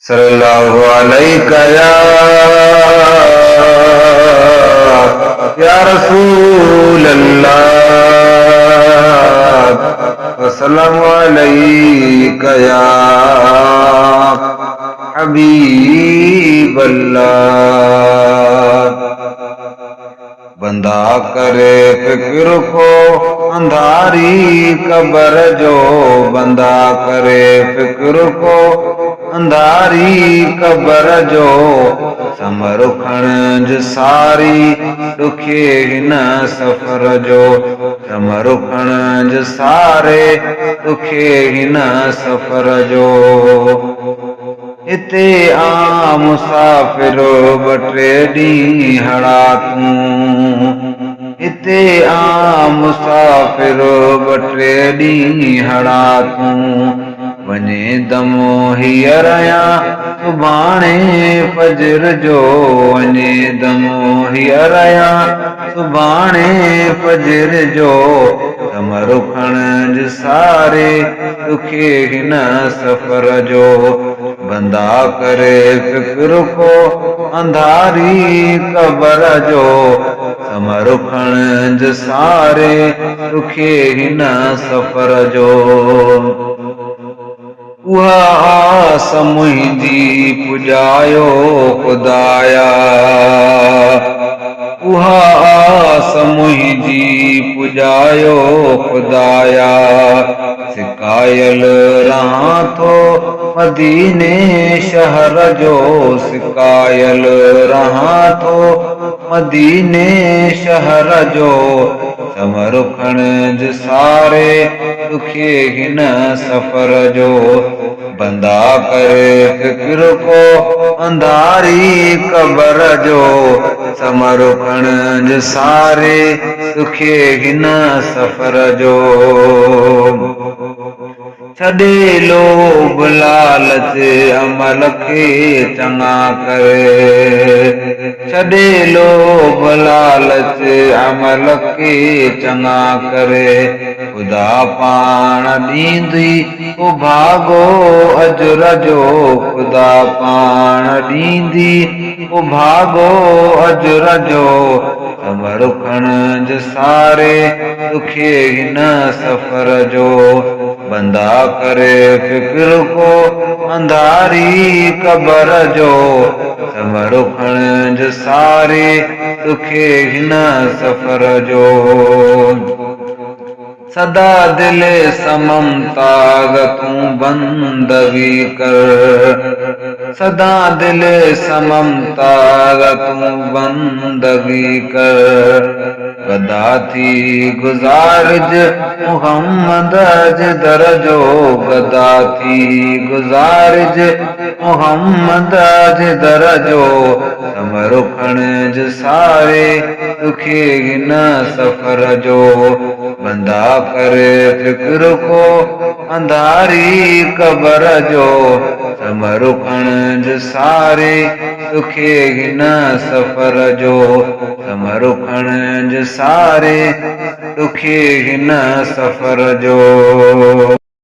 صلي الله عليڪ يا يا رسول الله وسلم عليڪ يا حبيب الله. بندا ڪري فڪر ڪو انڌاري قبر جو بندا ڪري فڪر ڪو انڌاري قبر جو ثمر کڻج ساري ڏکي هن سفر جو ثمر کڻج ساري ڏکي هن سفر جو. هتي آ مسافر ٻه ٽي ڏينهن هڙا تون هتي آ مسافر ٻه ٽي ڏينهن هڙا تون وڃي دم هينئر يا سڀاڻي فجر جو وڃي دم هينئر يا سڀاڻي فجر جو ثمر کڻج ساري ڏکي هن سفر جو بندا ڪري فڪر ڪو انڌاري قبر جو ثمر کڻج ساري ڏکي هن سفر جو. اها آس منهنجي پڄايو خدايا اها آس منهنجي پڄايو خدايا سڪايل رهان ٿو مديني شهر جو سڪايل رهان ٿو مديني شهر جو ثمر کڻج ساري ڏکي هن سفر جو بندا ڪري فڪر ڪو انڌاري قبر جو ثمر کڻج ساري ڏکي هن سفر جو. ڇڏي لوڀ لالچ عمل کي چڱا ڪر ڇڏي لوڀ لالچ عمل کي چڱا ڪر خدا پاڻ ڏيندي اڀاڳو اجر جو خدا پاڻ ڏيندي اڀاڳو اجر جو ثمر کڻج ساري ڏکي هن سفر جو بندا ڪري فڪر ڪو انڌاري قبر جو ثمر کڻج ساري ڏکي هن سفر جو. سدا دل سمم تاغ تون بندگي ڪر سدا دل سمم تاغ تون بندگي ڪر گدا ٿي گذارج محمد جي در جو گدا ٿي گذارج محمد جي در جو ثمر کڻج ساري ڏکي هن سفر جو بندا ڪري فڪر ڪو انڌاري قبر جو ثمر کڻج ساري ڏکي هن سفر جو ثمر کڻج ساري ڏکي هن سفر جو.